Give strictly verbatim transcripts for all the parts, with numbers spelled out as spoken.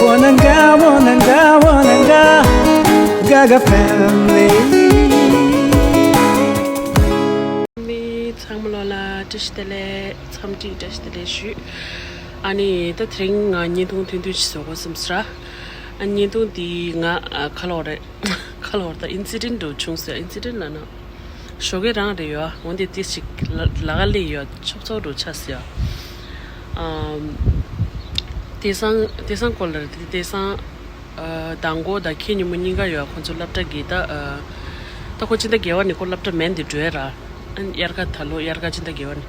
Wananga, wananga, wananga, Gaga family. ཚང་མ་ལོ་ལ་བཀྲ་ཤིས་བདེ་ལེགས། འཚམས་འདྲི་བཀྲ་ཤིས་བདེ་ལེགས་ཞུ། ཨ་ནི་ད་དེ་རིང་ང་བརྙན་ཐུང་ཐུང་ཐུང་ཞིག་བཟོ་དགོས་བསམ་སོང་ར། ཨ་བརྙན་ཐུང་འདི་ང་ཨ་ག་ལབ་དགོས་རེད། ག་ལབ་དགོས་རེད། ད་ཨིན་སི་ཌེན་ཊི་འདྲ་བྱུང་ཟེར། ཨིན་སི་ཌེན་ཊི་ལབ་ན་ཞོགས་ཀས་རང་རེད་ཡོད། འོན་ཏེ་ཏོག་ཙམ་ལ་ལ་ཀ་ལས་ཡོད་ཆོབ་ཚོགས་འདྲ་ཆགས་ཟེར། ཨམ། དེང་སང་དེང་སང་སྐོར་ལ་རེད། དེ་དེང་སང་ཨ་མདང་དགོང་དང་ཁེ་ཉིན་མོ་གཉིས་ཀ་ཡོད། ཁོང་ཚོ་སློབ་གྲྭ་གི་ད་ཨ་ད་ཁོ་སྤྱི་ཟླ་བརྒྱད་པ་ནས་ཁོ་སློབ་གྲྭ་མེད་འདི་འགྲོ་ཡ་ར། ཨ་ནི་དབྱར་ཁ་ད་ལོ་དབྱར་ཁ་སྤྱི་ཟླ་བརྒྱད་པ་ནས།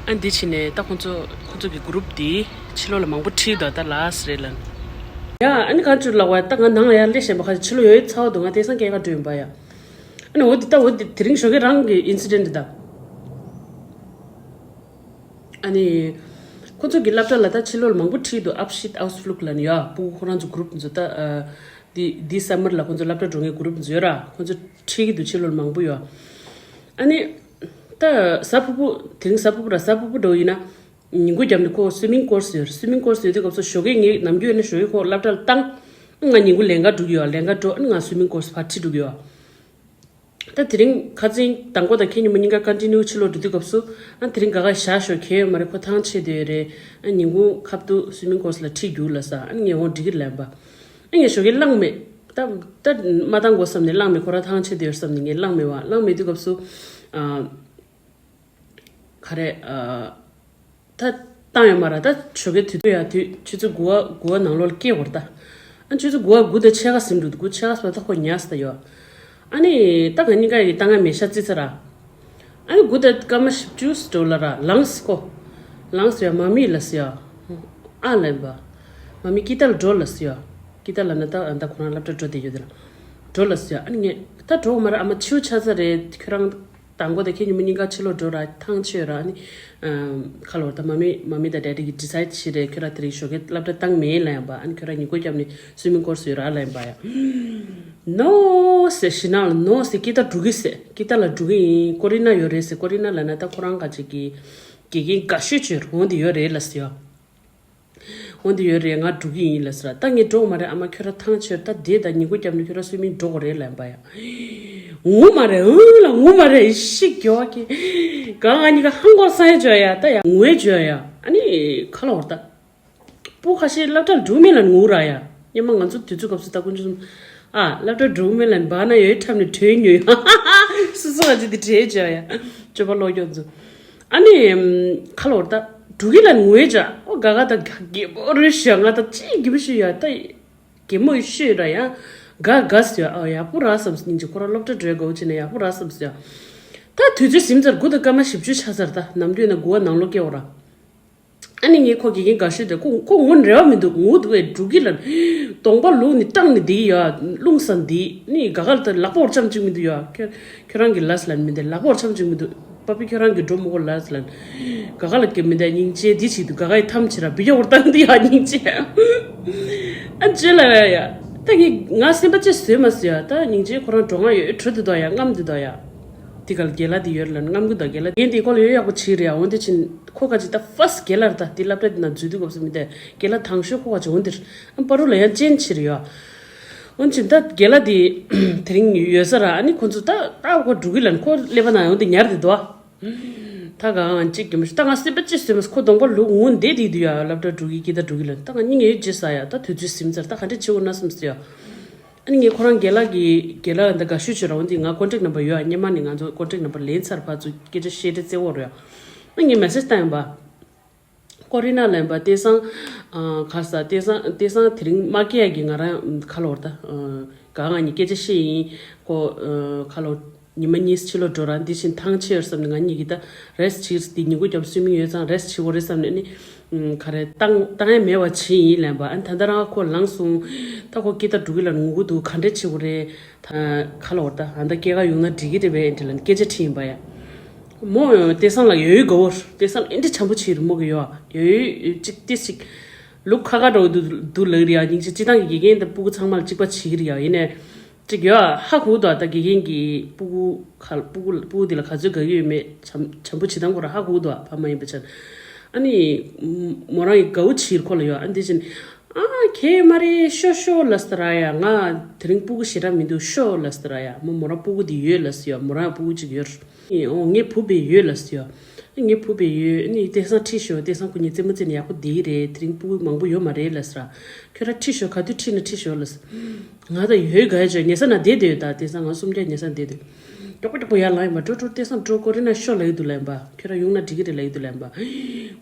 ཨ་ནི་འདི་ཕྱིན་ནས་ད་ཁོང་ཚོ་ཁོང་ཚོ་གི་གུ་རུབ་འདི་ཕྱི་ལོགས་ལ་མང་པོ་ཁྲིད་འདུག་ད་ལགས་རེད་ལབ། ཡ་ཨ་ནི་ག་ཚོད་ལབ་པ། ད་ང་ནང་ལ་ཡར་སླེབས་ཤེས་པ་ཁ་ཕྱི་ལོགས་ཡོད་ཚ་བ་འདུག་ང་དེང་སང་སྐྱེལ་ག་འགྲོ་ཡིན་པ་ཡ། ཨ་ནི་འོ་འདི་ད་འོ་འདི་དེ་རིང་ཞོགས་ཀས་རང་གི་ཨིན་སི་ཌེན་ཊི་འདི་ད། ཨ་ནི། ཁོ་ཚོ་གི་སློབ་གྲྭ་ལ་ད་ཕྱི་ལོགས་ལ་མང་པོ་ཁྲིད་འདུག་ཨབ་ཤིད་ཨའུ་སི་ཕུ་ལུག་ལབ་ནི་ཡོད། ཕྲུ་གུ་ཁོ་རང་ཚོ་གུ་རུབ་ཚོ་ད་ཨ། འདི་འདི་སམ་མར་ལ་ཁོ་ཚོ་སློབ་གྲྭ་འགྲོ་མཁན་གུ་རུབ་ཚོ་ཡོད་ར། ཁོ་ཚོ་ཁྲིད་ཀྱི་འདུག་ཕྱི་ལོགས་ལ་མང་པོ་ཡོད། ཨ་ནི། ད་གཟའ་ཕུར་བུ་དེ་རིང་གཟའ་ཕུར་བུ་ར་གཟའ་ཕུར་བུ་འདྲ་བོ་ཡིན་ན། ཉིན་གུང་རྒྱབ་ནས་ཁོ་སུའི་མིང་ཀོར་སི་ཡོད་རེད། སུའི་མིང་ཀོར་སི་ཡོད་དུས་སྐབས་སུ་ཞོགས་ཀས་ངས་ནམ་རྒྱུན་ཡིན་ན་ཞོགས་ཀས་ཁོ་སློབ་གྲྭ་ལ་བཏང་། ང་ཉིན་གུང་ལས་ཀ་འགྲོ་གི་ཡོད། ལས་ཀ་འགྲོ་ཨ་ནི་ང་སུའི་མིང་ཀོར་སི་ཕར་ཁྲིད་འགྲོ་གི་ཡོད། ད་དེ་རིང་ཁ་སང་མདང་དགོང་དང་ཁེ་ཉིན་མོ་གཉིས་ཀ་ཀོན་ཊི་ནིའུ་ཕྱི་ལོགས་འགྲོ་དུས་སྐབས་སུ། ཨ་དེ་རིང་ག་ག་བཞག་ཞོག་གལ་ཡོད་མ་རེད། ཁོ་ཐང་ཆད་བསྡད་ཡོད་རེད། ཨ་ཉིན་གུང་ཁ་ཐུག་སུའི་མིང་ཀོར་སི་ལ་ཁྲིད་རྒྱུགས་ལབ་ས། ཨ་ངས་འོ་འགྲིག་གི་ལབ་པ། ཨ་ངས་ཞོགས་ཀས་བླངས་མེད། ད་ད་མ་བཏང་དགོས་བསམ་ནས་བླངས་མེད། ཁོ་རང་ཐང་ཆད་བསྡད་ཡོད་བསམ་ནས་ངས་བླངས་མེད་པ། བླངས་མེད་དུས་སྐབས་སུ། ཨ་ག་རེ་ཨ། ད་བཏང་ཡོད་མ་རེད། ད་ཞོགས་ཀའི་དུས་ཚོད་ཡ་དུས་ཆུ་ཚོད་དགུ་པ་དགུ་པ་ནང་ལོགས་ལ་སྐྱེལ་དགོས་རེད་ད། ཨ་ཆུ་ཚོད་དགུ་པ་དགུ་དང་ཕྱེད་ཀ་ཟིན་འགྲོ་འདུག་དགུ་ཕྱེད་ཀ་ཟིན་པ་ད་ཁོ་ཉལ་ས་ད་ཡོད། ཨ་ནི་ད་ང་གཉིས་ཀ་ཡི་ད་ང་མལ་ཆ་བཙིར་ཚར་ར། ཨ་ནི་དགུ་དང་སྐར་མ་བཞི་བཅུ་འགྲོ་ལ་ར་ལངས་ཁོ། ལངས་ཡ་མ་མི་ལ་ཟེར་ཡ། ཨ་ལན་པ། མ་མི་ཀི་ཏ་ལ་འགྲོ་ལ་ཟེར་ཡ། ཀི་ཏ་ལ་ན་ད་ཨ་ད་ཁོ་རང་སློབ་གྲྭ་འགྲོ་བསྡད་ཡོད་དེ་ལ། འགྲོ་ལ་ཟེར་ཡ། ཨ་ནི་ངས་ད་འགྲོ་མ་ར་ཨ་མ་ཆུ་ཆ་ཚ་རེད་ཁྱོད་རང་། དང་པོ་དེ་ཁྱེད་ཉིན་མོ་གཉིས་ཀ་ཕྱི་ལོགས་འགྲོ་ར་ཐང་ཆད་ར་ནི། ཁ་ལོར་ད་མ་མི་མ་མི་དང་ཌེ་ཌི་གི་ཌི་སའིཌ་བྱེད་རེད། ཁྱོད་ར་དེ་རིང་ཞོགས་ཀས་སློབ་གྲྭ་བཏང་མེད་ལ་ཡང་པ། ཨ་ནི་ཁྱོད་ར་ཉིན་གུང་སྐྱབས་ནི་སུའི་མིང་ཀོར་སི་ཡོད་ར་ལ་ཡང་པ་ཡ། ནོ་ཟེར་ཞི་ན་ལ་ནོ་ཟེར། ཀི་ཏ་འགྲོ་གི་ཟེར། ཀི་ཏ་ལ་འགྲོ་གི་ཡིན། ཀོ་རི་ན་ཡོད་རེད་ཟེར། ཀོ་རི་ན་ལ་ན་ད་ཁོ་རང་ག་ཅིག་གི་དགེ་རྒན་དགའ་ཤོས་ཅིག་འོང་དེ་ཡོད་རེད་ལ་ཟེར་ཡ། འོ་འདི་ཡོད་རེད། ང་འགྲོ་གི་ཡིན་ལབ་ཟེར། ད་ངས་འགྲོ་གི་མ་རེད། ཨ་མ་ཁྱོད་ར་ཐང་ཆད། ད་དེ་ད་ཉིན་གུང་སྐྱབས་ནས་ཁྱོད་ར་སུའི་མིང་འགྲོ་དགོས་རེད་ལབ་པ་ཡ། ངུ་མ་རེད། ཨུ་ལ་ངུ་མ་རེད། ཤི་གྱོ་གི། ག་ང་གཉིས་ཀ་ཧང་གོ་ས་ཡ་བྱོས་ཡ། ད་ཡ་ངུའི་བྱོས་ཡ། ཨ་ནི་ཁ་ལོ་བར་ད། སྤུ་ཁ་ཤས་སློབ་གྲྭར་འགྲོ་མེད་ལ་ངུ་ར་ཡ། སྙེ་མ་ང་ཚོ་དུས་ཚོད་སྐབས་སུ་ད་ཀུན་ཆུ་སུམ། ཨ་སློབ་གྲྭར་འགྲོ་མེད་ལ་བ་ན་ཡོད་འཁྲབ་ནས་བྲོས་ཉོས་ཡ། སུ་སུ་ང་ཚོ་འདི་བྲོས་བྱོས་ཡ། སྤྱོད་པ་ལོག་གྱོ་ཚོ། ཨ་ནི། ཁ་ལོར་ད། འབྲུག་གི་ལ་ངོས་བྱ། ཨོ་ག་ག་ད་ག་གེ་མོ་རེ་ཞོ་ང་ད་ཅི་གི་མོ་ཞུ་ཡ་ད། གེ་མོ་ཞུ་ར་ཡ། ག་ག་སུ་ཡ་ཨོ་ཡག་པོ་ར་བསམ་སྙིང་རྗེ་ཁོ་ར་སློབ་གྲྭ་འགྲོའི་དགའ་བོ་བྱེད་ན་ཡག་པོ་ར་བསམ་སུ་ཡ། ད་དུས་ཚོད་ཟིན་ཚར་དགུ་དང་སྐར་མ་བཞི་བཅུ་ཆ་ཚར་ད་ནམ་རྒྱུན་ན་དགུ་བ་ནང་ལོ་སྐྱེ་བོ་ར། ཨ་ནི་ངས་ཁོ་དགེ་རྒན་དགའ་ཤོས་དེ་ཁོ་ཁོ་ངོ་རེ་བ་མི་འདུག་ངུ་འདུག་བས་འབྲུག་གི་ལ། གདོང་པ་ལུག་ནི་བཏང་ནི་འདི་ཡ་རླུང་ས་འདི་ནི་ག་ག་ལ་ད་ལག་པ་བོར་ཆམ་གཅིག་མི་འདུག་ཡ། ཁྱོད་ཁྱོད་རང་གི་ལས་ལན་མི་འདུག་ལག་པ་བོར་ཆམ་གཅིག་མི་འདུག་པ་པི་ཁྱོད་རང་གི་འགྲོ་མི་གོ་ལས་ལན། ག་ག་ལ་སྐྱེ་མི་འདུག་སྙིང་རྗེ་འདི་བྱེད་འདུག་ག་ག་ཡི་ཐམ་ཆེ་ར་བི་ཡོ་བོར་བཏང་འདི་ཡ་སྙིང་རྗེ། ཨ་ཅེ་ལ་ཡ་ཡ། ད་ངས་ང་སེམས་པ་ཅེ་བཟོས་མ་ཟོས་ཡ། ད་སྙིང་རྗེ་ཁོ་རང་འགྲོ་ང་ཡོད་གྲོད་འདི་དོ་ཡ་རྔམ་འདི་དོ་ཡ། དེ་ག་ལ་རྒན་ལགས་དེ་ཡོད་ལ་རྔམ་གི་དོ་རྒན་ལགས་རྒན་དེ་ཁོ་ལ་ཡོད་ཡག་པོ་བྱེད་རེད་ཡ། འོན་ཏེ་ཕྱིན། ཁོ་ག་ཅིག་ད་ཕར་སི་རྒན་ལགས་རེད། ད་དེ་སློབ་གྲྭ་དེ་ན་འཛུལ་དུས་སྐབས་སུ་མི་དེ་རྒན་ལགས་དང་ཤོས་ཁོ་ག་ཅིག་འོན་ཏེ་ཨ་པ་རུ་ལ་ཡང་ཅན་ཆེ་རེད་ཡ། འོན་ཅིག་ད་རྒན་ལགས་དེ་དེ་རིང་ཡོད་ས་ར། ཨ་ནི་ཁོ་ཚོ་ད་ད་ཁོ་འགྲོ་གི་ལ་ནི་ཁོ་ཀླད་པ་ན་ཡོང་དེ་ཉར་དེ་འདུག་ད་ག་ང་གཅིག་གི་མི་ཤི་ད་ང་སེམས་པ་ཅི་སེམས་ཁོ་གདོང་པ་ལུག་ངུ་འདེད་དེ་འདུག་ཡ། སློབ་གྲྭ་འགྲོ་གི་ཀི་ད་འགྲོ་གི་ལ་ནི་ད་ང་སྙིང་ཡོད་ཅི་ས་ཡ། ད་དུས་ཚོད་ཟིན་ཚར་ད་ག་འདྲ་བྱེད་འོ་ན་སེམས་སུ་ཡ། ཨ་ནི་ངས་ཁོ་རང་རྒན་ལགས་ཀྱི་རྒན་ལགས་འདི་དགའ་ཤོས་བྱོས་ར། འོན་ཏེ་ང་ཀོན་ཊེག་ནམ་བར་ཡོད་ཨ། སྙེ་མ་ནས་ང་ཚོ་ཀོན་ཊེག་ནམ་བར་ལེན་ཚར་ཕར་ཚུར་སྐད་ཆ་བཤད་འདྲ་རྩེ་བོ་རེད་ཨ། ཨ་ངས་མེ་སེ་ཇི་བཏང་ཡིན་པ། ཀོ་རི་ན་ལ་ཡིན་པ་དེ་སང་། ཨ་ག་ས་དེ་སང་དེ་སང་དེ་རིང་མ་སྐྱེ་ཡ་གི་ང་རང་ཁ་ལོ་བར་ད། ག་ང་གཉིས་སྐད་ཆ་བཤད་ཡིན་ཁོ། ཁ་ལོ། ཉི་མ་གཉིས་ཕྱི་ལོགས་འགྲོ་ར་འདི་བཞིན་ཐང་ཆད་ཡོད་བསམ་ནས་ང་གཉིས་ཀྱིས་ད་རེ་སི་ཊི་བྱེད་དེ་ཉིན་གུང་རྒྱབ་སུའི་མིང་ཡོད་ཙང་རེ་སི་ཊི་བྱེད་དགོས་རེད་བསམ་ནས་ནི། ག་རེ་བཏང་བཏང་ཡ་མེད་པ་བྱས་ཡིན་ལབ་པ། ཨ་ནི་ད་ལྟ་རང་ཁོ་ལངས་སོང་། ད་ཁོ་སྐད་བརྡ་འབྲུག་གི་ལ་ངུ་གི་འདུག་ག་འདྲས་བྱེད་དགོས་རེད། ད་ཁ་ལོ་བར་ད་ཨ་ད་སྐད་ག་ཡོང་ན་འགྲིག་གི་རེད་པས་འདྲི་ལ་ནི་སྐད་ཆ་དྲིས་ཡིན་པ་ཡ། མོ་དེ་སང་ལ་ཡོད་ཡོད་དགའ་བོར་དེ་སང་ཨེ་འདྲས་བྱམས་པོ་བྱེད་རེད་མོ་གི་ཡོད་ཡོད་ཡོད་ཅིག་ཏི་ཞིག་ལུག་ཁ་ཁ་འགྲོ་འདུག་འདུག་ལབ་རེད་ཡ། སྙིང་རྗེ་སྤྱི་བཏང་གི་དགེ་རྒན་དང་སྤུ་གུ་ཚང་མ་ལ་གཅིག་པ་བྱེད་ཀྱི་རེད་ཡ། ཡིན་ནས། ཅིག་ཡོད་ཧ་གོ་འདུག་ད་དགེ་རྒན་གྱིས་སྤུ་གུ་ཁ་སྤུ་གུ་སྤུ་གུ་འདི་ལ་ག་ཚོད་དགའ་གི་ཡོད་མེད་བྱམས་བྱམས་པོ་བྱེད་སྟངས་ཁོ་རང་ཧ་གོ་འདུག་ཕ་མ་ཡིན་པ་ཆ་ནས། ཨ་ནི། མོ་རང་གི་དགའ་བོ་བྱེད་ཁོ་ལ་ཡོད། ཨ་ནི་དེ་བཞིན། ཨ་གས་མ་རེད། ཤོ་ཤོ་ལ་ཟེར་ར་ཡ། ང་དེ་རིང་སྤུ་གུ་ཞེ་དྲག་མི་འདུག་ཤོ་ལ་ཟེར་ར་ཡ། མོ་མོ་རང་སྤུ་གུ་དེ་ཡོད་ལ་ཟེར་ཡ། མོ་རང་སྤུ་གུ་གཅིག་ཡོད། ཨོ་ངའི་བུ་བས་ཡོད་ལ་ཟེར་ཡ། ངའི་བུ་བས་ཡོད་ནི། དེང་སང་ཁྲིད་ཤོག་དེང་སང་ཁོ་གཉིས་རྩེད་མོ་རྩེ་ནས་ཡག་པོ་བསྡད་ཀྱི་རེད། དེ་རིང་སྤུ་གུ་མང་པོ་ཡོད་མ་རེད་ལ་ཟེར་ར། ཁྱོད་རང་ཁྲིད་ཤོག་ག་དུས་ཁྲིད་ན་ཁྲིད་ཤོག་ལ་ཟེར། ང་ད་ཡོད་ག་ཡ་ཅོ། ཉལ་ས་ན་བསྡད་བསྡད་ཡོད། ད་དེང་སང་ང་གསུམ་བརྒྱ་ཉལ་ས་བསྡད་འདུག་མགྱོགས་པོ་མགྱོགས་པོ་ཡར་ལངས་ཡིན་པ། འགྲོ་འགྲོ། དེང་སང་འགྲོ། ཀོ་རི་ན་ཤོ་ལབ་ཀྱི་འདུག་ལབ་ཡིན་པ། ཁྱོད་རང་ཡོང་ན་འགྲིག་གི་རེད་ལབ་ཀྱི་འདུག་ལབ་ཡིན་པ།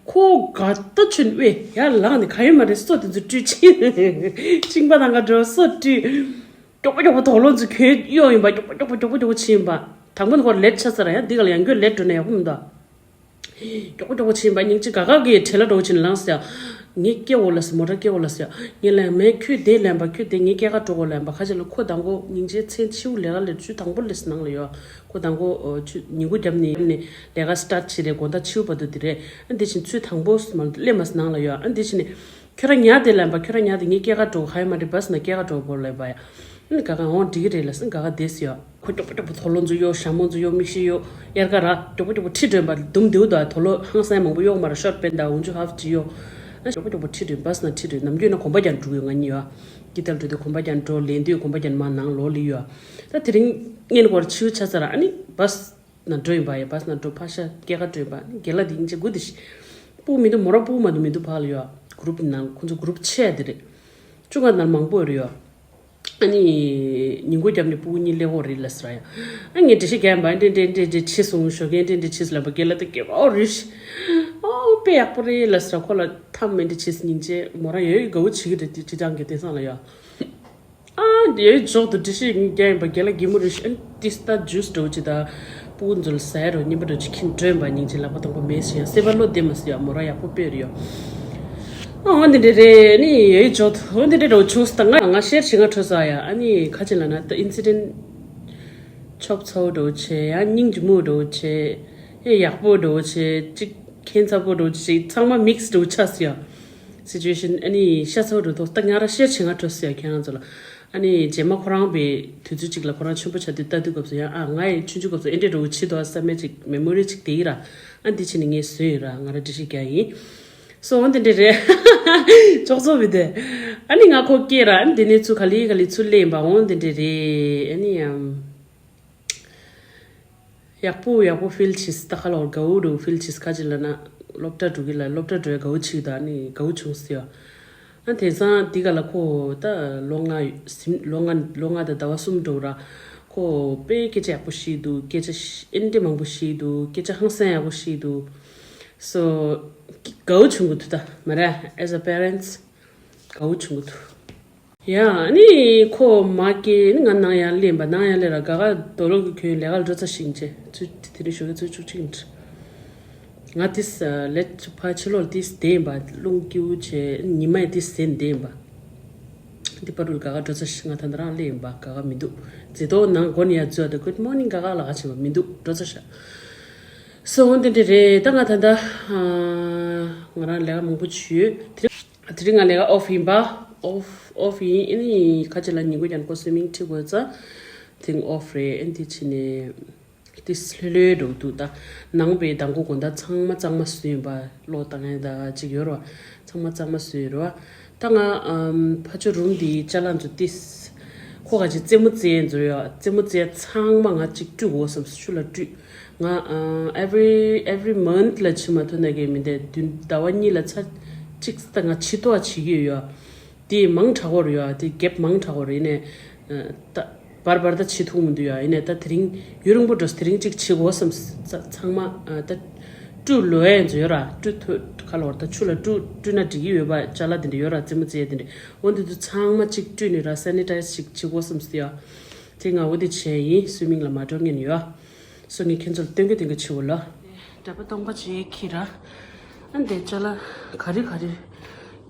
ཁོ་དགའ་ད་ཆོན་ཝེ། ཡར་ལངས་ནས་ག་ཡོད་མ་རེད། སོ་དེ་ཚོ་བཀྲུས་ཕྱིན། གཅིན་པ་དང་ག་འགྲོ། སོ་བཀྲུས། མགྱོགས་པོ་མགྱོགས་པོ་དོག་ལོ་ཚོ་གྱོན་གཡོག་ཡིན་པ། མགྱོགས་པོ་མགྱོགས་པོ་མགྱོགས་པོ་མགྱོགས་པོ་ཕྱིན་ཡིན་པ། དང་པོ་ནས་ཁོ་ལེ་ཊི་ཆགས་ཚར་ཡ། འདི་ག་ལ་ཡང་བསྐྱར་ལེ་ཊི་འགྲོ་ན་ཡག་པོ་མི་འདུག་མགྱོགས་པོ་མགྱོགས་པོ་ཕྱིན་པ། སྙིང་རྗེ། ག་ག་གི་བྲེལ་ལ་འགྲོ་ཕྱིན་ལངས་ཟེར། ངས་སྐྱེལ་འོ་ལ་ཟེར། མོ་ཊ་སྐྱེལ་འོ་ལ་ཟེར། ངས་ལན་མེད། ཁྱོད་དེ་ལན་པ། ཁྱོད་དེ་ངས་སྐྱེལ་ག་འགྲོ་གོ་ལན་པ། ཁ་ཅིག་ལ་ཁོ་དང་པོ་སྙིང་རྗེ་མཚན་ཆེའུ་ལས་ཀ་ལས་ཆུ་དང་པོ་ལས་ནང་ལ་ཡོད། ཁོ་དང་པོ་ཆུ་ཉིན་གུང་རྒྱབ་ནས་ནས་ལས་ཀ་སི་ཊར་ཊི་བྱེད་རེད། དགོང་དག་ཕྱི་པོ་བར་དུ་དེ་རེད། ཨ་འདི་བཞིན་ཆུ་དང་པོ་མ་ལས་མ་ནང་ལ་ཡོད། ཨ་འདི་བཞིན་ནས་ཁྱོད་རང་ཉལ་དེ་ལན་པ། ཁྱོད་རང་ཉལ་དེ་ངས་སྐྱེལ་ག་འགྲོ་གོ། ཧ་ཡ་མ་རེད། བ་སི་ན་སྐྱེལ་ག་འགྲོ་གོ་ལན་པ་ཡ། ཨ་ནི་ག་ག་འོང་འགྲིག་གི་རེད་ལ་ཟེར། ག་ག་དེ་ཟེར་ཡོད། ཁོ་མགྱོགས་པོ་མགྱོགས་པོ་དོག་ལོ་ཚོ་གཡོག་ཞྭ་མོ་ཚོ་གཡོག་མིག་ཤེལ་གཡོག་དབྱར་ཁ་ར། མགྱོགས་པོ་མགྱོགས་པོ་ཁྲིད་འགྲོ་ཡིན་པ། དུམ་དེའུ་དང་དོག་ལོ་ཧང་སང་མང་པོ་གཡོག་མ་ར། ཤོར་པན་དང་འུ་ཅུ་ཧབ་ཅི་གཡོག་ཨ་མགྱོགས་པོ་མགྱོགས་པོ་ཁྲིད་འགྲོ་ཡིན། བ་སི་ན་ཁྲིད་འགྲོ་ཡིན། ནམ་རྒྱུན་ན་གོམ་པ་རྒྱག་འགྲོ་གི་ཡོད། ང་གཉིས་ཡོད། ཀི་ཏལ་འགྲོ་དུས་གོམ་པ་རྒྱག་འགྲོ། ལེན་དུས་གོམ་པ་རྒྱག་མ་ནང་ལོགས་ལི་ཡོད། ད་དེ་རིང་སྔོན་སྐོར་ཕྱི་ཆ་ཚ་ར། ཨ་ནི་བ་སི་ན་འགྲོ་ཡིན་པ་ཡ། བ་སི་ན་འགྲོ། ཕར་ཤ་སྐྱེལ་ག་འགྲོ་ཡིན་པ། ཨ་ནི་རྒན་ལགས་དེ་སྙིང་རྗེ་དགུ་དེ་ཤི། སྤུ་མི་འདུག་མོ་རང་སྤུ་མ་འདུག་མི་འདུག་ཕར་ལ་ཡོད། གུ་རུབ་ནང་ཁོང་ཚོ་གུ་རུབ་ཆེ་དེ་རེད། བཅུ་ལྔ་ནང་མང་པོ་རེད་ཡོད། ཨ་ནི་ཉིན་གུང་རྒྱབ་ནས་སྤུ་གུ་གཉིས་སླེབས་འོ་རེད་ལ་ཟེར་ཡ། ཨ་ངས་འགྲེལ་བཤད་རྒྱག་པ། འདྲེ་འདྲེ་འདྲེ་འདྲེ་ཕྱི་སོང་ཞོགས་ཀས། འདྲེ་འདྲེ་ཕྱི་ལ་པ་རྒན་ལགས་དེ་སྐྱེལ་བ་འོ་རེད། ཨོ་དཔེ་ཡག་པོ་རེད་ལ་ཟེར། ཁོ་ལ་ཐམ་མེ་འདྲེ་ཕྱི་སྙིང་རྗེ། མོ་རང་ཡོད་དགའ་བོ་བྱེད་ཀྱི་རེད། དེ་ཅི་ཅང་གི་དེང་སང་ལ་ཡོད། ཨ་ཡོད་ཇོག་ཏུ་འགྲེལ་བཤད་རྒྱག་ཡིན་པ། རྒན་ལགས་གད་མོ་རེད་ཤི། ཨ་ཏིས་ད་ཇུས་འགྲོ་ཅི་ད། སྤུ་གུ་ཚོ་ལ་ཟ་ཡ་རོ་སྙིམ་པ་འགྲོ་ཅི་ཁྱིམ་འགྲོ་ཡིན་པ། སྙིང་རྗེ། ལག་པ་དང་པོ་མེད་ཤི། ཡང་སེ་བ་ལོ་དེ་མ་སི་ཡ། མོ་རང་ཡག་པོ་དཔེ་རེད་ཡོད། ཨ་འོ་འདི་འདྲ་རེད། ནི་ཡོད་ཇོག་ཏུ་འོ་འདི་འདྲ་འགྲོ་ཆུག་སི། ད་ང་ང་ཤེར་བྱེད་ང་ཁྲོ་ས་ཡ། ཨ་ནི་ཁ་ཅིག་ལ་ན་ད་ཨིན་སི་ཌེན་ཆོབ་ཚའོ་འགྲོ་ཆེ་ཡ། སྙིང་རྗེ་མོ་འགྲོ་ཆེ་ཡ། ཡག་པོ་འགྲོ་ཆེ་ཅིག་ཁྱད་མཚར་པོ་འགྲོ་ཆེ་ཚང་མ་མིག་སི་འགྲོ་ཆ་སི་ཡ། སི་ཅུ་ཨེ་ཤན། ཨ་ནི་ཤ་ཚ་བོ་འགྲོ་ཐོག་ད་ང་རང་ཤེར་བྱེད་ང་ཁྲོ་སི་ཡ་ཁྱེད་རང་ཚོ་ལ། ཨ་ནི་རྗེས་མ་ཁོ་རང་པའི་དུས་ཚོད་ཅིག་ལ་ཁོ་རང་ཆེན་པོ་ཆགས་དུས་ལྟ་དུས་སྐབས་སུ་ཡང་ཨ་ང་ཡི་ཆུང་ཆུང་སྐབས་སུ་ཨེ་འདྲའི་འགྲོ་བྱེད་དོ་བསམ་མེད་ཅིག་མེ་མོ་རི་ཅིག་དེ་ཡིན་ར། ཨ་འདི་ཕྱི་ནས་ངས་བཟོས་ཡིན་ར། ང་རང་འགྲེལ་བཤད་རྒྱག་ཡིན། སོ་འོ་འདི་འདྲ་རེད། ཅོག་ཙོ་བི་དེ། ཨ་ནི་ང་ཁོ་སྐྱེས་ར། ཨ་ནི་འདི་ནས་ཚུར་ག་ལི་ག་ལི་ཚུར་སླེབས་ཡིན་པ། འོ་འདི་འདྲ་རེད། ཨ་ནི་ཡང་། ཡག་པོ་ཡག་པོ་ཕིལ་བྱེད་སི། ད་ཁ་ལོར་དགའ་བོ་འགྲོ་ཕིལ་བྱེད་སི། ཁ་ཅིག་ལ་ན་སློབ་གྲྭ་འགྲོ་གི་ལ། སློབ་གྲྭ་འགྲོ་ཡ་དགའ་བོ་བྱེད་ད། ནི་དགའ་བོ་བྱུང་སི་ཡ། ཨ་དེང་སང་འདི་ག་ལ་ཁོ་ད་ལོ་ལྔ་ཟིན། ལོ་ལྔ་ལོ་ལྔ་དང་ཟླ་བ་གསུམ་འགྲོ་ར། ཁོ་དཔེ་སྐད་ཆ་ཡག་པོ་བཤད་འདུག་སྐད་ཆ་ཨེ་འདྲ་མང་པོ་བཤད་འདུག་སྐད་ཆ་ཧང་སང་ཡག་པོ་བཤད་འདུག་སོ་དགའ་བོ་བྱུང་གི་འདུག་ད་མ་ར། As a parents དགའ་བོ་བྱུང་གི་འདུག་ཡ། ཨ་ནི་ཁོ་མ་སྐྱེས་ནི་ང་ནང་ཡར་སླེབས་པ། ནང་ཡར་སླེབས་ར་ག་ག་རྡོ་ལོག་གི་ཁྱོན་ལས་ཀ་ལ་འགྲོ་ཚར་ཤིང་ཆེ་ཚུལ་དེ་རིང་ཞོགས་ཀས་ཚུལ་བཅུ་གཅིག་འདྲ། ང་ཏིས་ལེ་ཕ་ཕྱི་ལོགས་ཏིས་བསྡད་ཡིན་པ། རླུང་སྐྱིད་པོ་བྱས་ཉི་མ་ཡི་ཏིས་ཟིན་བསྡད་ཡིན་པ། འདི་པ་རུ་ག་ག་འགྲོ་ཚར་ཤི། ང་ད་ལྟ་རང་སླེབས་ཡིན་པ། ག་ག་མི་འདུག་མཛེས་ཏོག་ནང་སྒོ་ནས་ཡར་འཛུལ་བ་དང་good morning ག་ག་ལ་ག་བྱེད་པ་མི་འདུག་འགྲོ་ཚར་ཤག་སོ་འོ་འདི་འདྲ་རེད། ད་ང་ད་ལྟ་ང་རང་ལས་ཀ་མང་པོ་བྱོས། དེ་དེ་རིང་ང་ལས་ཀ་ཨོཕ་ཡིན་པ། ཨོཕ་ཨོཕ་ཡིན། ཨ་ནི་ཁ་ཅིག་ལ་ཉིན་གུང་ཡང་ཁོ་སུའི་མིང་ཁྲིད་དགོས་ཙང་དེང་ཨོཕ་རེད། ཨ་ནི་དེ་ཕྱི་ནས་དེ་ལྷོད་ལྷོད་འགྲོ་འདུག་ད་ནང་པའི་མདང་དགོང་དགོང་དག་ཚང་མ་གཙང་མ་བཟོས་ཡིན་པ། གློག་བཏང་ཡ་ད་ཅིག་ཡོད་རེད་བ། ཚང་མ་གཙང་མ་བཟོས་ཡོད་རེད་བ། ད་ང་ཨམ་ཕ་ཆོ་རུམ་འདིའི་ཅ་ལག་ཚོ་ཏིས་ཁོ་ག་ཅིག་རྩེད་མོ་རྩེ་ཡ་ཚོ་ཡོད། རྩེད་མོ་རྩེ་ཡ་ཚང་མ་ང་ཅིག་བཀྲུ་དགོས་བསམ་སོང་། ཆུ་ལ་བཀྲུས། ང་ཨ་every every month ལ་བྱེད་མ་ཐུབ་ན་གི་མི་འདུག་བདུན་ཟླ་བ་གཉིས་ལ་ཚར་གཅིག་ད་ང་ཕྱི་ཐོག་བྱེད་ཀྱི་ཡོད། དེ་མང་དྲགས་པོ་རེད་ཡོད། དེ་གེབ་མང་དྲགས་པོ་རེད། ཡིན་ནའི་ཨ་ད་བར་བར་ད་བྱེད་ཐུབ་མི་འདུག་ཡོད། ཡིན་ནའི་ད་དེ་རིང་ཡུན་རིང་པོ་འགྲོ་སོང་། དེ་རིང་གཅིག་བྱེད་དགོས་བསམ་སོང་། ཚང་མ་ཨ་ད་བཀྲུ་ལོས་ཡ་ཚོ་ཡོད་ར། བཀྲུ་ཐུབ་ཁ་ལོར་ད་ཆུ་ལ་བཀྲུ་བཀྲུས་ན་འགྲིག་གི་ཡོད་པ། ཅ་ལག་དེ་འདྲ་ཡོད་ར། རྩེད་མོ་རྩེ་ཡ་དེ་འདྲ། འོ་འདི་ཚོ་ཚང་མ་གཅིག་བཀྲུས་ནས་ར་སེ་ནི་ཊའི་ཛི་ཞིག་བྱེད་དགོས་བསམ་སོང་ཡ། དེ་ང་འོ་དེ་བྱས་ཡིན། སུའི་མིང་ལ་མ་འགྲོ་ངན་ཡོད། སོ་ངས་ཁྱེད་ཚོ་ལ་སྟོན་གི་སྟོན་གི་བྱེད་འོ་ལ། འདྲ་པ་སྟོང་པ་བྱེད་ཁྱི་ར། ཨ་འདི་ཅ་ལག་ག་རེ་ག་རེ་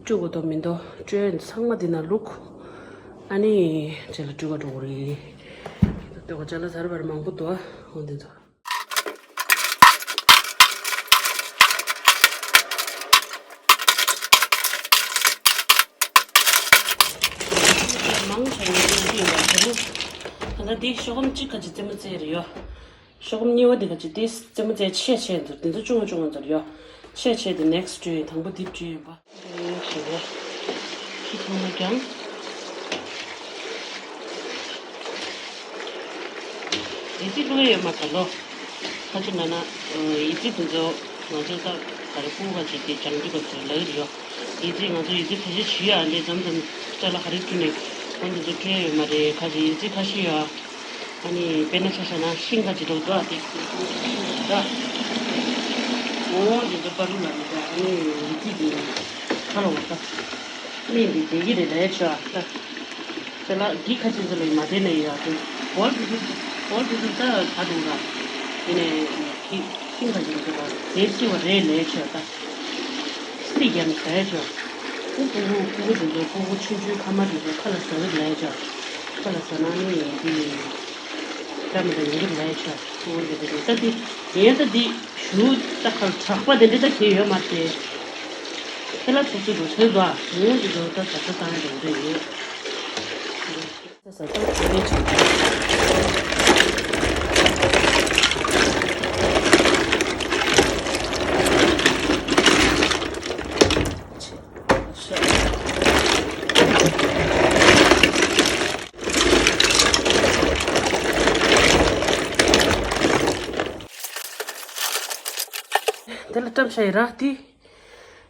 བཀྲུ་དགོས་དོ་མི་འདུག་བཀྲུས་ཚང་མ་འདི་ན་བླུགས། ཨ་ནི་ཅ་ལག་བཀྲུ་ག་འགྲོ་གི་རེད། ལྟོས་གོ་ཅ་ལག་ཟ་ར་བར་མང་པོ་འདུག་འོ་འདི་ཚོ། མང་ཆེ་བ་ཡིན་པ་དེ་ནི། ད་ལྟ་འདི་ཤོག་སྒམ་གཅིག་ག་ཅིག་རྩེད་མོ་རྩེ་རེད་ཡོད། ཤོག་སྒམ་གཉིས་པ་འདི་ག་ཅིག་དེ་རྩེད་མོ་རྩེ་ཆེ་ཆེ་འདུག་འདི་ཚོ་ཆུང་ཆུང་འདུག་ཡོད། ཆེ་ཆེ་དེ་ནེག་སི་ཊི་བཀྲུས་ཡིན། དང་པོ་འདི་བཀྲུས་ཡིན་པ། དེ་ཞིག་རེད། ཁྱི་ ཁོང་ལ་ཀྱང་ཡི་ཙི་བླུགས་ཡོད་མ་ད་ལོ། ཁ་ཅིག་ན་ན་ཡི་ཙི་དེ་ཚོ་ང་ཚོ་ད་ག་རེ་ཕུང་བ་ཅིག་དེ་ཅང་རྒྱུ་བ་ཚོ་ལ་ཡོད་ཡོད། ཡི་ཙི་ང་ཚོ་ཡི་ཙི་ཁ་ཤས་ཞུ་ཡ་ལས་ཙམ་ཙམ་ཅ་ལག་ག་རེ་ཁྱུ་ནས་ཁོང་དེ་ཚོ་སྤྲད་ཡོད་མ་རེད། ཁ་ཅིག་ཡི་ཙི་ཁ་ཤས་ཡོད། ཨ་ནི་དཔེར་ན་ཆ་བཞག་ན་ཤིང་ཁ་ཅིག་འདུག་འདུག་ཨ་དེ་ཤིང་ཁ་ཅིག་འདུག་འདུག་ཨ། འོ་འདི་ཚོ་པ་རུ་ལ་མི་འདུག་ཨ་ནི་ཡི་ཙི་དེ་ཁ་ལ་བ་ད་སྨན་འདི་བསྡད་ཀྱི་རེད་ལས་ཆོག་ཨ་ད། དེ་ལ་འདི་ཁ་ཅིག་ཚོ་ལ་མ་བསྡད་ནས་ཡོད་ཨ་དེ་བོལ་དེ་ཚོ་བོལ་དེ་ཚོ་ད་ད་འདུག་ར། དེ་ནས་ཤིང་ཁ་ཅིག་འདུག་ར་དེ་ཤི་བ་རེད་ལས་ཆོག་ཨ་ད། སི་ཀྱང་ཟ་ཡ་ཆོག་ཨུ་ཕྲུ་གུ་ཕྲུ་གུ་དེ་ཚོ་ཕྲུ་གུ་ཆུང་ཆུང་ཁ་མ་དེ་ཚོ་ཁ་ལ་ཟ་གི་ལས་ཆོག་ཁ་ལ་ཟ་ན་ནི་དེ་འདྲ་མི་འདྲ་ཡོང་གི་ལས་ཆོག་ཕྲུ་གུ་དེ་ཚོ་ད་དེ་ཡན་ད་དེ་ཞུ་ད་ཁ་དྲག་པ་དེ་འདྲ་ད་གྱེས་ཡོད་མ་རེད། ཁེ་ལ་ཚུགས་ཚུགས་འགྲོ་ཚོད་དོ་ངོ་དེ་ཚོ་ད་ད་ད་བཏང་ཡ་དེ་འདྲ་ཡོད། དེ་ལ་བཀྲམ་བྱ་ཡི་ར་དེ།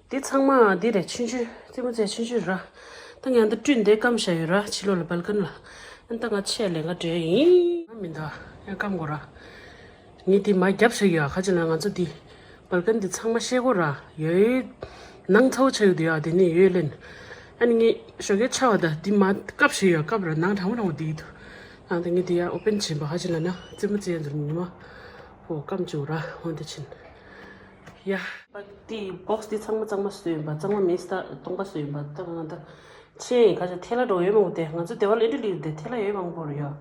འདི་ཚང་མ་འདི་རེད། ཆུང་ཆུང་རྩེད་མོ་རྩེ་ཆུང་ཆུང་ར། ད་ངས་འདི་བཀྲུས་འདི་སྐམ་བཞག་ཡོད་ར་ཕྱི་ལོགས་ལ་སྦལ་ཀོན་ལ། ཨ་ད་ང་ཆས་ལེན་ག་འགྲོ་ཡིན། ང་མི་འདུག་ཡང་སྐམ་དགོས་ར། ངས་འདི་མ་བརྒྱབ་བཞག་ཡོད་ཨ་ཁ་ཅིག་ན་ང་ཚོ་འདི་སྦལ་ཀོན་འདི་ཚང་མ་ཤེལ་སྒོ་ར་ཡོད། ནང་ཚ་བོ་ཆགས་ཡོད་དུ་ཡོད་དེ་ནས་ཡོད་ལེན། ཨ་ནི་ངས་ཞོགས་ཀས་ཆ་བ་ད་འདི་མ་བཀབ་བཞག་ཡོད་བཀབ་ར་ནང་གྲང་མོ་གྲང་མོ་འདི་ཡིན་འདུག་ཨ་ད་ངས་འདི་ཡང་ཨོ་པན་བྱིན་པ་ཁ་ཅིག་ན་ན་རྩེད་མོ་རྩེ་ཡ་འདུག་ཉི་མ་ཧོ་སྐམ་བཅུག་ར་ཧོ་འདི་ཕྱིན། ཡ། དེ་བོག་སི་དེ་ཚང་མ་གཙང་མ་བཟོས་ཡིན་པ་གཙང་མ་མིན་སྟ་སྟོང་པ་བཟོས་ཡིན་པ་ད་ང་ད་ཆེ་ཡིན་ཁ་ཆེ་ཐལ་ལ་འགྲོ་ཡོད་མང་པོ་དེ་ང་ཚོ་སྡེ་བ་ལ་ཨེ་འདྲ་ལིར་དེ་ཐལ་ལ་ཡོད་མང་པོ་རེད་ཡོད།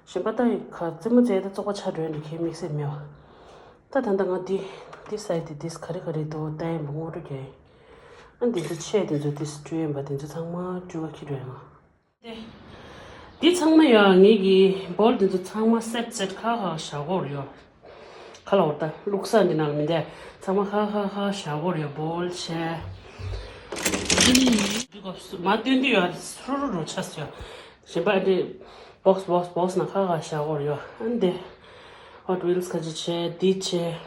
གཞན་པ་ད་ཡི་ཁ་རྩེད་མོ་རྩེ་ད་བཙོག་པ་ཆ་འགྲོ་ཡིན་རེད་ཁྱེད་དམིགས་བསལ་མེད་བ། ད་ད་ད་ང་དེ་དེ་སའི་དེ་དེ་ག་རེ་ག་རེ་འདུག་ལྟ་ཡིན་པ་ངོ་སྤྲོད་རྒྱག་ཡིན། ཨ་འདི་ཚོ་ཆེ་དེ་ཚོ་དེ་སྤྲུལ་ཡིན་པ་དེ་ཚོ་ཚང་མ་སྤྲུལ་བ་ཁྱེར་འགྲོ་ཡིན་ང་། འདི་ཚང་མ་ཡང་ངེད་ཀྱི་བོལ་འདི་ཚོ་ཚང་མ་སེཊ་སེཊ་ཁ་ཁ་བཞག་གོ་རེད་ཡོད། ཁ་ལ་འོར་ད་བླུགས་ས་འདི་ནང་ལ་མི་འདས་ཚང་མ་ཁ་ཁ་ཁ་བཞག་གོ་རེད་ཡོད་བོལ་བྱས། འདི་གོ་མ་སྟོན་དུས་ཡོད་རུ་རུ་རུ་ཆགས་ཡོད། གཞན་པ་འདི་བོག་སི་བོག་སི་བོག་སི་ནང་ཁ་ཁ་བཞག་གོ་རེད་ཡོད། ཨ་འདི་ཧོཊ་ཝིལ་སི་ཁ་ཅིག་བྱས་འདི་བྱས།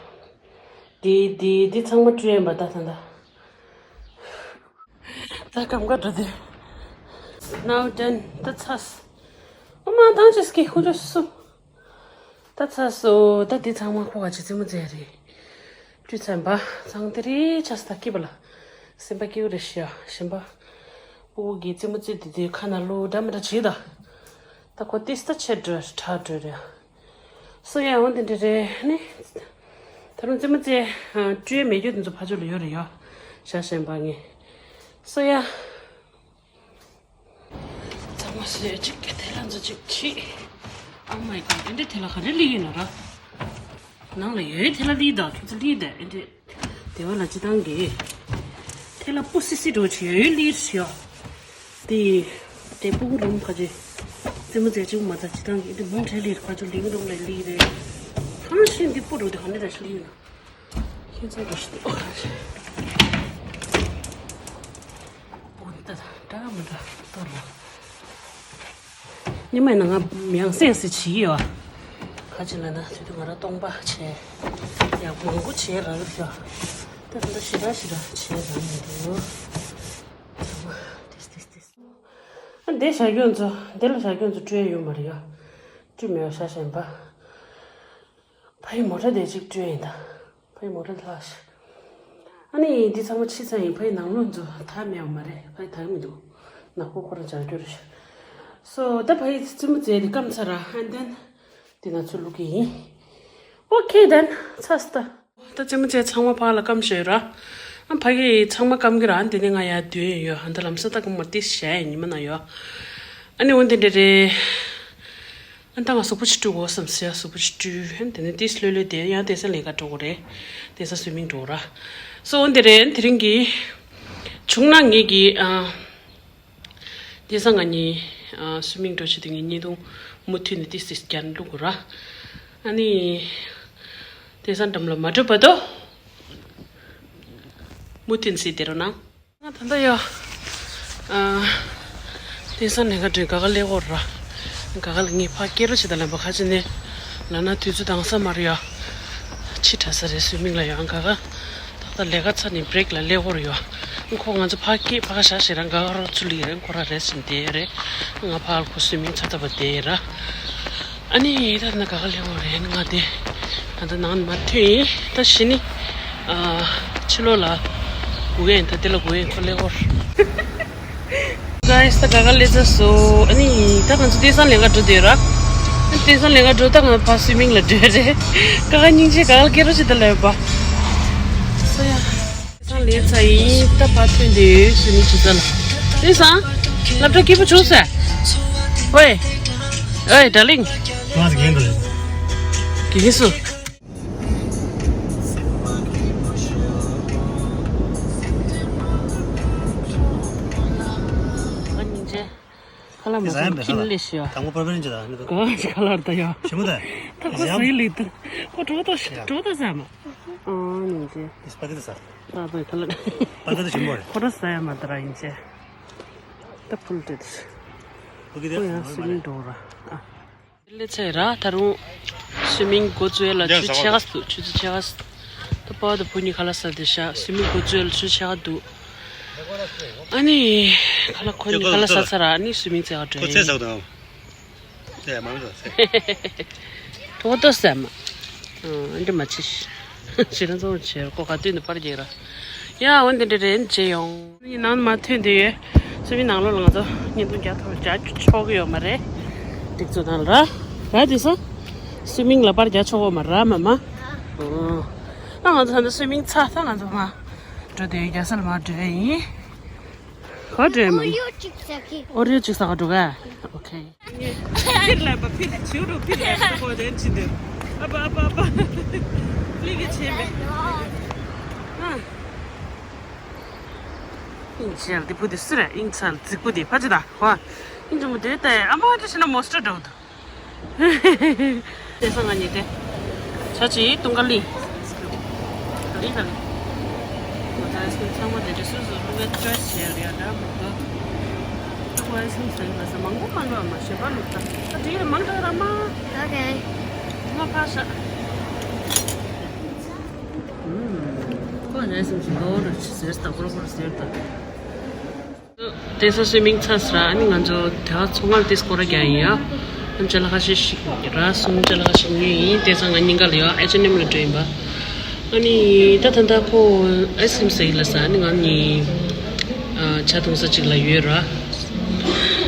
འདི་འདི་འདི་ཚང་མ་སྤྲུལ་ཡིན་པ་ད་ད་ད། ད་སྐམ་ག་འགྲོ་དུས། Now done. ད་ཚར་སོང་། ཨོ་མ་དང་ཅི་སྐྱེ་ཁུ་ཅོ་སུ། ད་ཚར་སོང་། ད་འདི་ཚང་མ་ཁོ་ག་ཅི་རྩེད་མོ་རྩེ་རེད། བཀྲུས་ཚར་བ། ཚང་དེ་རེད་ཆ་ས་ད་སྐྱིད་པ་ལ། སེམས་པ་སྐྱིད་པོ་རེད་ཤག་གཞན་པ། ཨོ་གི་རྩེད་མོ་རྩེ་དེ་དེ་ཁ་ན་ལོ་འདྲ་མི་འདྲ་བྱེད་ད། ད་ཁོ་ཏིས་ད་ཆེ་འགྲོ་ཁྲ་འགྲོ་རེད། སོ་ཡ་འོ་འདི་འདྲ་རེད་ནི། ད་རུང་རྩེད་མོ་རྩེ་སྤྲོད་མེད་རྒྱུ་དེ་ཚོ་ཕ་ཚོ་ལ་ཡོད་རེད་ཡོ། ཤ་ཞེན་པ་ངས། སོ་ཡ། ཚང་མ་སོ་ཡ་གཅིག་གི་དེ་ལ་ཚོ་གཅིག་ཁྲིད། Oh my god འདི་འདྲ་དེ་ལ་ག་རེ་ལི་ཡིན་ན་ར། ནང་ལ་ཡོད་དེ་ལ་ལི་ད་ཁྱོད་ཚོ་ལི་ད་འདི་འདྲ། དེ་བ་ལ་ཅི་བཏང་གི་དེ་ལ་སྤུ་སི་སི་འགྲོ་ཆེ་ཡོད་ལིར་ཤོ། དེ་དེ་སྤུ་གུ་རུམ་ཁ་ཅེ་རྩེད་མོ་རྩེ་ཅིག་མ་ཚ་ཅི་བཏང་གི་དེ་མང་ཆེ་ལིར་ཁ་ཅོ་ལིང་རུམ་ལ་ལི་རེད། གང་ཤེས་འདི་སྤུ་རུ་དེ་ག་ནས་ར་ཤི་ལི་ཡོད་ན། ཁྱེད་ཚོ་རུ་ཤི་དུ་ཨོ་ད་འདྲ་མི་འདྲ་ཏོ་ར། ཉི་མ་ཡིན་ན་ང་མྱང་སེ་སེ་བྱེད་ཀྱི་ཡོད། ཁ་ཅིག་ལ་ན་དུས་དུས་ང་རང་སྟོང་པ་བྱས། ཡག་མང་པོ་བྱས་རག་གི་ཡོད། ད་ད་ཞེ་དྲག་ཞེ་དྲག་བྱས་རག་མི་འདུག་ཏིས་ཏིས་ཏིས་ཏིས། ཨ་འདི་བཞག་ཡོད་ཚོ་འདི་ལ་བཞག་ཡོད་ཚོ་སྤྲོད་ཡོད་མ་རེད་ཡ། སྤྲོད་མེད་པ་ཤ་ཞེན་པ། ཕ་ཡི་མོ་ཊ་དེ་གཅིག་སྤྲོད་ཡིན་ད། ཕ་ཡི་མོ་ཊ་ལྷག་ཤག་ཨ་ནི་འདི་ཚང་མ་ཕྱི་ཚང་ཡིན་ཕ་ཡི་ནང་ལོགས་ཚོ་ད་མེད་པ་མ་རེད་ཕ་ཡི་ད་གི་མི་འདུག་ནག་པོ་ཁོ་རང་འཇགས་རྒྱུ་རེད་ཤག་སོ་ད་ཕ་ཡི་རྩེད་མོ་རྩེ་དེ་སྐམ་ཚར་ར་ཨན་དན་འདི་ང་ཚོ་བླུག་གི་ཡིན། ཨོ་ཁེ་དན་ཚ་སྟ། ད་རྩེད་མོ་རྩེ་ཚང་མ་ཕར་ལ་སྐམ་ཤོད་ར། ཨ་ཕ་གི་ཚང་མ་སྐམ་གི་ར་འདི་ནས་ང་ཡར་འདོན་ཡོད་ཨ་ད་ལམ་སང་ད་གོང་མ་ཏིས་བྱས་ཉི་མ་ན་ཡོད། ཨ་ནི་འོ་འདི་འདྲ་རེད། ཨ་ད་ང་གཟུགས་པོ་ཅིག་བཀྲུ་དགོས་བསམ་སོང་ཡ་གཟུགས་པོ་ཅིག་བཀྲུ་ཨ་དེ་ནས་ཏིས་ལྷོད་ལྷོད་དེ་ཡང་དེང་སང་ལས་ཀ་འགྲོ་དགོས་རེད། དེང་སང་སུའི་མིང་འགྲོ་ར། སོ་འོ་འདི་རེད་དེ་རིང་གི་བྱུང་ན་ངེད་ཀྱི་ཨ། དེང་སང་ང་གཉིས་ཨ་སུའི་མིང་འགྲོ་བྱེད་དུས་ངེད་གཉིས་དུང་མུ་མཐུད་ནས་ཏིས་ཏིས་རྒྱན་བླུག་དགོས་ར། ཨ་ནི་དེང་སང་འགྲམ་ལ་མ་འགྲོ་བ་དོ། མུ་མཐུད་ནས་སྲིད་དེ་རོ་ན། ང་ད་ལྟ་ཡོ། ཨ། དེང་སང་ལས་ཀ་འགྲོ་ག་ག་ལས་འོར་ར། ག་ག་ལ་ངས་ཕ་སྐད་རོ་ཞིག་ད་ལམ་པ་ཁ་ཅིག་ནས་ལ་ན་དུས་ཚོད་དང་ས་མ་རེད་ཡ། ཕྱི་དྲགས་ས་རེད། སུའི་མིང་ལ་ཡ་ག་ག་ད་ལྟ་ལས་ཀ་ཚར་ནས་བྷི་རེག་ལ་སླེབས་ཡོད་རེད་ཡ། ཁོ་ང་ཚོ་ཕ་སྐད་ཕ་ཁ་བཞག་ཞེ་རང་ག་ག་རོ་ཚུར་ལི་རེད། ཁོ་ར་རེད་ཟིན་བསྡད་རེད། ང་ཕ་ལ་ཁོ་སུའི་མིང་ཚར་ཚར་བ་བསྡད་ར། ཨ་ནི་ད་ན་ག་ག་སླེབས་ཡོད་རེད། ང་དེ་ང་ད་ནང་མ་ཐོན་ཡིན། ད་ཤི་ནི་ཕྱི་ལོགས་ལ་སྒུག་ཡིན། ད་དེ་ལ་སྒུག་ཡིན། ཁོ་སླེབས་ཡོད་རེད། གྷའི་སི། ད་ག་ག་སླེབས་ཚར་སོང་། ཨ་ནི་ད་ང་ཚོ་དེང་སང་ལས་ཀ་འགྲོ་བསྡད་ར། དེང་སང་ལས་ཀ་འགྲོ་ད་ང་ཕ་སུའི་མིང་ལ་འགྲོ་རེད། ག་ག་སྙིང་རྗེ། ག་ག་ལ་སྐད་རོ་ཞིག་ད་ལབ་པ། སོ་ཡ། དེང་སང་ལས་ཚར་ཡིན། ད་ཕར་ཐོན་བསྡད་ཡོད། སུའི་མིང་ཇི་ཙམ་ལ། དེང་སང་སློབ་གྲྭ་སྐྱིད་པོ་བྱུང་ཟེར། ཝེ། ཨེ་ཌར་ལིང་། ང་ཚོ་རྒན་འགྲོ་རེད། དགེ་རྒན་སུ། ཨ་སྙིང་རྗེ། ཁ་ལག་མ་ཟ་ཡ་མེད། ཁ་ལག་ཁྱིམ་ལས་ཤི་ཡ། དང་པོ་པར་པར་ཡིན་གྱི་ད་ནི་ད། ག་ཅི་ཁ་ལག་ད་ཡ། ཞི་མོ་ད། ད་ཁོ་ཟ་ཡི་ལི་ད། ཁོ་གྲོད་ཁོག་ཤི་ཡ། གྲོད་ཁོག་ཟ་མ། ཨ་སྙིང་རྗེ། ཨིས་པ་གི་ད་ཟ། པ་པའི་ཁ་ལག་པ་གི་ད་ཞི་མོ་རེད། ཁོ་ར་ཟ་ཡ་མ་ད་ར་སྙིང་རྗེ། ད་ཕུལ་ཏེ་ད། ཕུལ་གི་ད་ཁོ་ཡང་སུ་ཡིན་འགྲོ་ར། ཨ། ལས་ཚར་ར། ད་རུང་སུའི་མིང་འགོ་བཙུགས་ཡ་ལ་ཆུ་ཚོད་ཕྱེད་ཀ་ཙམ་འདུག་ཆུ་ཚོད་ཕྱེད་ཀ་ཙམ། ད་པ་ཕ་དང་བུ་གཉིས་ཁ་ལག་ཟ་བསྡད་ཤག་སུའི་མིང་འགོ་བཙུགས་ཡ་ལ་ཆུ་ཚོད་ཕྱེད་ཀ་འདུག་ཨ་ནི་ཁ་ལག་ཁོ་གཉིས་ཁ་ལག་ཟ་ཚར་ར། ཨ་ནི་སུའི་མིང་ཚེ་ག་འགྲོ་ཡིན། ཁོ་ཚེ་ཟ་དང་། ཚེ་མ་མི་ཟ་ཚེ། གྲོད་ཁོག་ལྟོགས་ཟ་མ། ཨ་འདྲ་མ་བྱེད། ཞེ་ན་ཚོར་བྱེད་ཀོ་ག་དུས་ནས་པར་རྒྱག་ར། ཡ་འོན་ཏེ་འདྲ་རེད་བྱེད་ཡོང་། ནི་ནང་མ་ཐོན་དེ་ཡོད། སུའི་མིང་ནང་ལོགས་ལ་ང་ཚོ་བརྙན་ཐུང་རྒྱག་ཐུབ་རྒྱག་ཆོག་གི་ཡོད་མ་རེད། སྒྲིག་འཛུགས་ནང་ལ་ར། ར་དེ་ས། སུའི་མིང་ལ་པར་རྒྱག་ཆོག་གི་མ་ར་མ་མ། ཨོ། ད་ང་ཚོ་ད་ལྟ་སུའི་མིང་ཚར་ད་ང་ཚོ་མ། འགྲོ་དེ་རྒྱལ་ས་ལ་མ་འགྲོ་ཡ་ཡིན། ག་འགྲོ་ཡ་མ་ཡིན། ཨོ་རིའོ་གཅིག་ཟ་ག་འགྲོ་ག་ཨོ་ཁེ། ཕིར་ལབ་པ་ཕིར་བྱིའུ་རུ་ཕིར་ལབ་པ་ཁོ་དེ་ཅི་འདོད། ཨ་པ་ཨ་པ་ཨ་པ། ལི་གི་ཆེན་པོ། ཨ། ཨིན་ཆེལ་དེ་བུ་དེ་སུ་རེད། ཨིན་ཚལ་རྫིག་པོ་དེ་ཕ་ཅི་ད་ཧོ། ཨིན་ཆུང་མོ་དེ་ལྟ་ཨ་མ་དེ་ཤི་ན་མོ་སྟར་འགྲོ་འདུག་དེ་སང་ང་གཉིས་དེ། ཆ་ཅི་ཏུང་ཀ་ལི། ཀ་ལི་ཀ་ལི། ང་ཚོ་ཨའི་སི་ཀྲིམ་ཚང་མ་དེ་འདྲ་སུ་སུ་རུ་བའི་ཅོའི་སི་བྱས་རེད་ཡ་འདྲ་མི་འདུག་ད་ཁོ་ཨའི་སི་ཀྲིམ་ཟ་ཡིན་ལ་ཟ་མང་པོ་མ་འགྲོ་བ་མ་ཞེ་པ་ལུག་ད། ད་དེ་ཡིན་མང་དྲགས་ར་མ། ཨོ་ཁེ། མ་ཕ་ཤ། ཁོ་ནས་སེམས་ཀྱི་ལོ་རུ་ཟེར་ད་ཁོ་ར་ཁོ་ར་ཟེར་ད། དེ་ས་སུའི་མིང་ཚར་སོང་ར། ཨ་ནི་ང་ཚོ་དེ་ག་ཚོང་ཁང་དེ་སྐོར་ར་རྒྱག་ཡིན་ཡ། ཨ་ནི་ཅ་ལག་ཁ་ཤས་ཤིག་ར་གསུམ་ཅ་ལག་ཁ་ཤས་ཉོས་ཡིན། དེ་སང་ང་གཉིས་ཀ་ལ་ཡ་ཨེཆ་ཨེན་ཨེམ་ལ་འགྲོ་ཡིན་པ། ཨ་ནི་ད་ད་ལྟ་ཁོ་ཨའི་སི་ཀྲིམ་ཟ་ཡིན་ལ་ཟ། ཨ་ནི་ང་གཉིས་ཨ་ཇ་འཐུང་ས་ཅིག་ལ་ཡོད་ར། ཨ་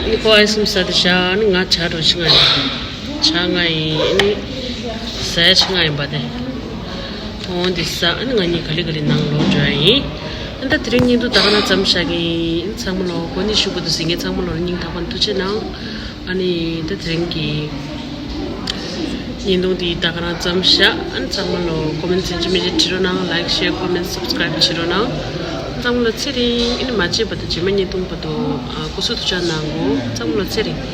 ནི་ཁོ་ཨའི་སི་ཀྲིམ་ཟ་དེ་བཞག་ཨ་ནི་ང་ཇ་འདྲ་ཞིག་ང་ཡིན། ཇ་ང་ཡིན། ཨ་ནི་ཟ་ཡ་ཞིག་ང་ཡིན་པ་དེ། འོ་འདི་ཟ། ཨ་ནི་ང་གཉིས་ག་ལེ་ག་ལེ་ནང་ལོག་འགྲོ་ཡ་ཡིན། ཨ་ནི་ད་དེ་རིང་བརྙན་ཐུང་ད་ག་ན་མཚམས་བཞག་གི་ཡིན། ཚང་མ་ལོ་གོ་གནས་ཞུ་དགོས་འདུག་ཟེར་མཁན་ཚང་མ་ལོ་སྙིང་ཐག་པ་ནས་ཐུགས་རྗེ་གནང་། ཨ་ནི་ད་དེ་རིང་གི་བརྙན་ཐུང་འདི་ད་ག་ན་མཚམས་བཞག་ཨ་ནི་ཚང་མ་ལོ་ཀོ་མེན་ཊི་ཡིན་གཅིག་མིན་གཅིག་བྲིས་རོགས་གནང་། ལའིཀ་ཤེར་ཀོ་མེན་ཊི་སབ་སི་ཀ་རའིབ་བྱེད་རོགས་གནང་། ཚང་མ་ལོ་ཚེ་རིང་། ཨ་ནི་མ་བརྗེད་པ་དང་རྗེས་མ་བརྙན་ཐུང་བར་དུ་ཨ་སྐུ་གཟུགས་ཐུགས་ཅག་གནང་གོ། ཚང་མ་ལོ་ཚེ་རིང་།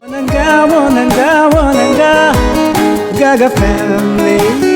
Wananga, wananga, wananga, Gaga family.